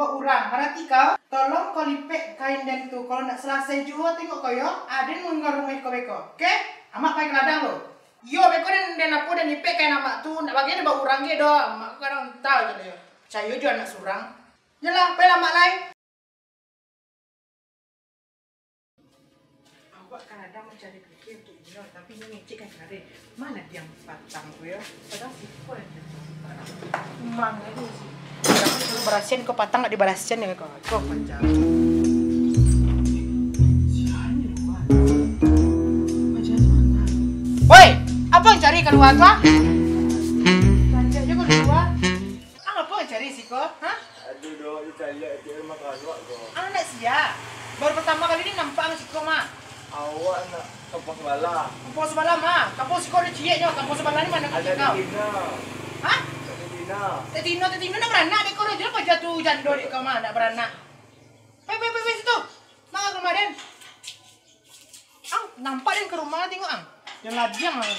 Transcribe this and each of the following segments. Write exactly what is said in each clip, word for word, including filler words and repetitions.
Urang, barati kau, tolong kau lipek kain den tu. Kalau ndak salasai juo, tengok kau yo, aden mangga rumah kau beko. Oke? Amak pai ka ladang lo. Iyo, beko den, den apo, den lipek kain amak tu, ndak bagai den ba urang ge doh. Amak ko kadang entah je yo. Picayo jo anak surang. Yolah, pailah amak lai. Awak kan ada mancari pikir untuak inyo, tapi inyo ngecek kan kare. Mana diang patang tu yo? Padahal siko nan patang. Mang ini sih. Barasian ko patang, ndak dibarasian dengan kau. Kau panjang. Sian di lua. Panjang di mana? Woi, apo yang cari kalua tu, ah? Panjang je kalua. Ang apo cari siko, ha? Aduh, dok, di caliak di rumah kaluak ko. Ang nak sia. Baru pertama kali ni nampak ang siko mah. Awak nak kampung sebelah. Kampung sebelah mah. Kampung siko ada ciek nyo. Kampung sebelah ni mana kau? Ada di Tina. Ha? Ada di Tina. Teh Tino, Teh Tino nak beranak dek kau dah. Jangan pajatu jando dek kau mah, nak beranak. Pe, pe, pe, pe, situ. Mangga ka rumah den. Ang, nampak den ka rumah, tengok ang. Yang ladiang ang.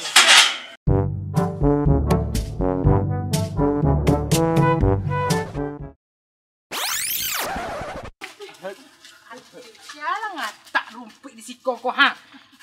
Sialah ngatak rumpuik di siko ko, ha.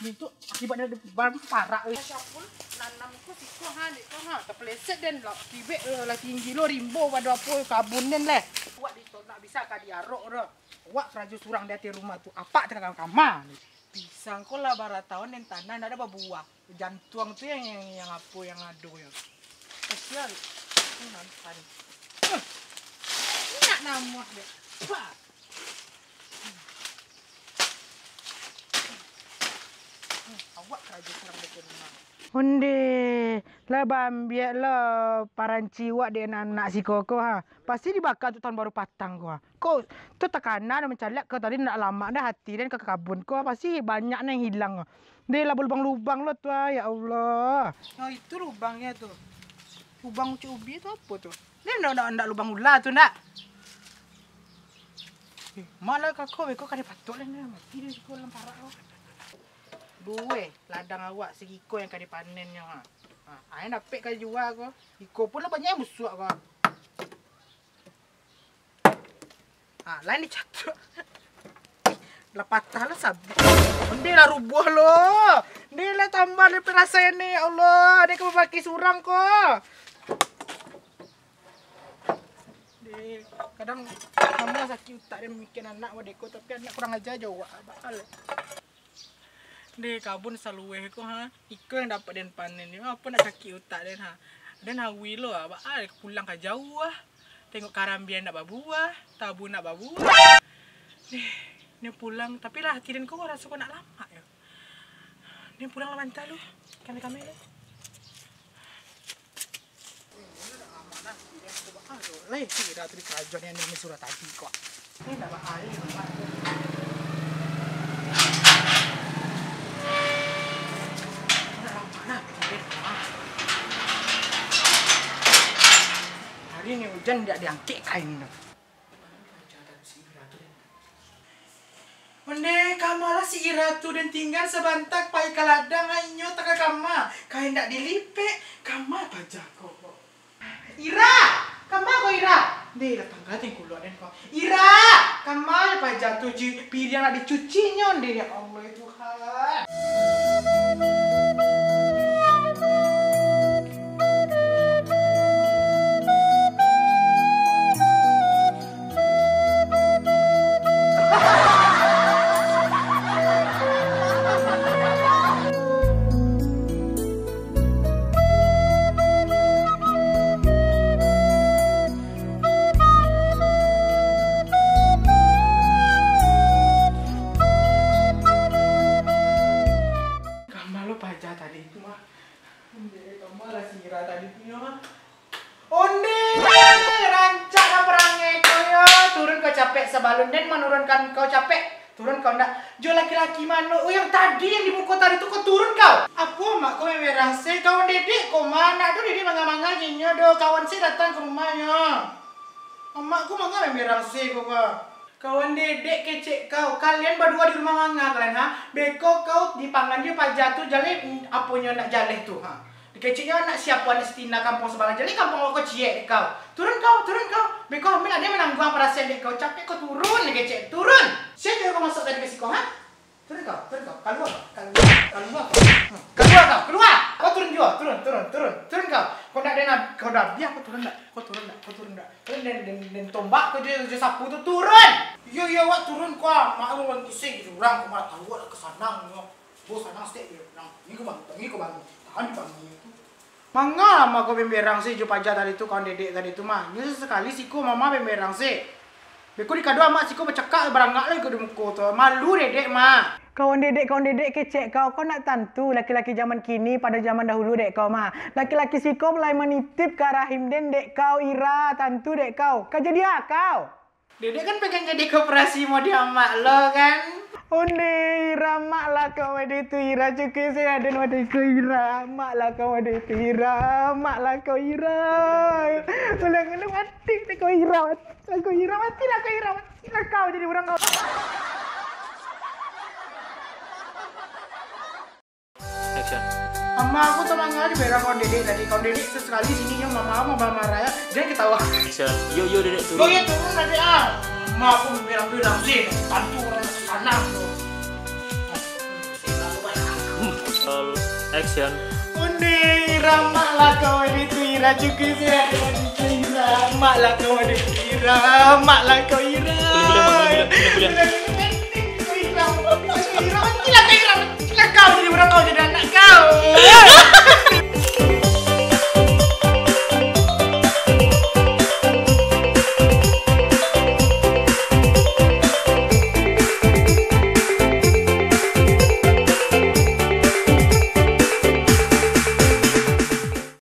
Mintu akibatnyo ban parak, eh. Siapul nanam ko siko, ha, dek ko, ha. Tapeleset den lah, tibek, eh, lah tinggi lo, rimbo pado apo kabun den leh. Buat di tolak bisa ka diarok doh. Awak karajo surang di ateh rumah tu, apak tangah kama ni. Pisang ko lah bara taun den tanam, ndak ado babuah. Jantuang tu yang, yang, yang apo yang ado yo. Kasian. Hmm, nampak ni. Huh. Indak namuah dek. Bah. Hmm, awak karajo surang di ateh rumah. Onde, lah baambiak lah paranci wak dek anak-anak siko ko, ha. Pasti dibaka untuak tahun baru patang ko, ha. Ko tu takana dah mancaliak ko tadi, ndak lamak dah ati den ka kabun ko, pasti banyak nan hilang ko. Ndeh lah balubang-lubang lo tu, ah, ya Allah. Oh, itu lubangnyo tu. Lubang ucik ubi tu apo tu? Ni ndak, ndak, ndak lubang ula tu, ndak? Eh, malah kako beko kada patok lah ni, mati deh siko dalam parak ko. Duo ladang awak sagiko yang ka dipanennyo, ha. Ha, ayo dapek ka jua ko. Iko pun lah banyak yang busuak ko. Ha, lain dicatuak. Lah patah lah sabik. Ndeh lah rubuah lo. Ndeh lah tambah dari perasaan ni, ya Allah. Ndeh ka mamakai surang ko. Ndeh, kadang samo sakik utak den mamikian anak wadeko, tapi anak kurang aja jo awak. Bakal. Deh, kabun saluweh ko, ha. Iko yang dapek den panen yo, apo nak sakik utak den, ha. Den hawi lo, ah, baa pulang ka jauah, ah. Tengok karambia ndak babuah, tabu ndak babuah. Deh, ni pulang, tapi lah ati den ko raso ko nak lamak yo. Ni pulang lah mantah lu, kami-kami lu. Lai, si Ira tu di karajoan yang Umi surah tadi ko. Ini ndak baa, ini ndak baa. Hari ni ujan ndak diangkek kain tu. Ondeh, kama lah si Ira tu, den tingga sabanta pai ka ladang, inyo tangah kama, kain ndak dilipek, kama paja ko. Ira! Kama ko, Ira? Ndeh, lah tangga tengkulak den ko. Ira! Kama paja tu, ji, piriang ndak dicuci nyo, ndeh, ya Allah, ya Tuhan. Kama lo paja tadi tu mah. Ondeh, kama lah si Ira tadi tu nyo mah. Ondeh, rancak lah parangai ko yo. Turun kau capek, sabalun den manurunkan kau capek. Turun kau ndak. Jo laki-laki mano, oh, yang tadi yang di muko tadi tu kau turun kau. Apo mak kau memeransai, kawan dedek kau mah. Ndak do dedek manga-manga jinyo do. Kawan se datang ka rumahnyo. Amak kau manga memeransai kau ka. Kawan dedek kecek kau, kalian baduo di rumah manga kalian, ha? Beko kau dipangan jo paja tu jaleh, mm, aponyo nak jaleh tu, ha? Keceknyo anak siapo, anak si Tina kampuang sabalah, jaleh kampuang awak ko ciek dek kau. Turun kau, turun kau. Beko Amin ado manangguang parasaian dek kau, capek kau turun kecek, turun. Sia nyuruah kau masuak tadi ka siko, ha? Turun kau, turun kau, kalua kau, kalua, kalua kau. Kalua kau, kalua. Kau turun juo, turun, turun, turun, turun kau. Kau ndak den, kau ndak biak, kau turun ndak, kau turun ndak, kau turun ndak. Turun den, den, den tombak kau jo, jo sapu tu, turun. Iyo, iyo, awak turun kau, mak lu wan kisah urang kau, malah tahu lah ka sanang nyo. Bos sanang stek jo urang. Ni kau bangun, ni kau bangun. Tahan di bangun tu. Manga lah mah kau bemberang se jo paja tadi tu, kawan dedek tadi tu mah. Nyo sasakali siko mama bemberang se. Beko di kado amak siko bacakak barangak lai kau di muko tu. Malu dedek mah. Kawan dedek, kawan dedek kecek kau, kau nak tantu laki-laki zaman kini pado zaman dahulu dek kau mah. Laki-laki siko lai manitip ka rahim den dek kau Ira, tantu dek kau. Ka jadi a kau? Dedek kan pengen jadi koperasi model amak lo kan? Onde Ira, mak lah kau ade tu Ira, cukuik se aden ade ko Ira, mak lah kau ade tu Ira, mak lah kau Ira. Ulang-ulang mati dek kau Ira, mati lah kau Ira, mati lah kau Ira, mati lah kau jadi urang kau. Action. Ama aku tu manga di berang kawan dedek tadi. Kawan dedek sasakali siko nyo mama, mama marah ya. Jan ketawa. Action. Yo, yo, dedek turun. Yo, yo, turun, dedek, ah. Ama aku berang-berang sih. Tantu urang ka sanang tu. Roll action. Onde Ira, mak lah kau ade tu Ira, cukuik se ade tu Ira, mak lah kau ade tu Ira, mak lah kau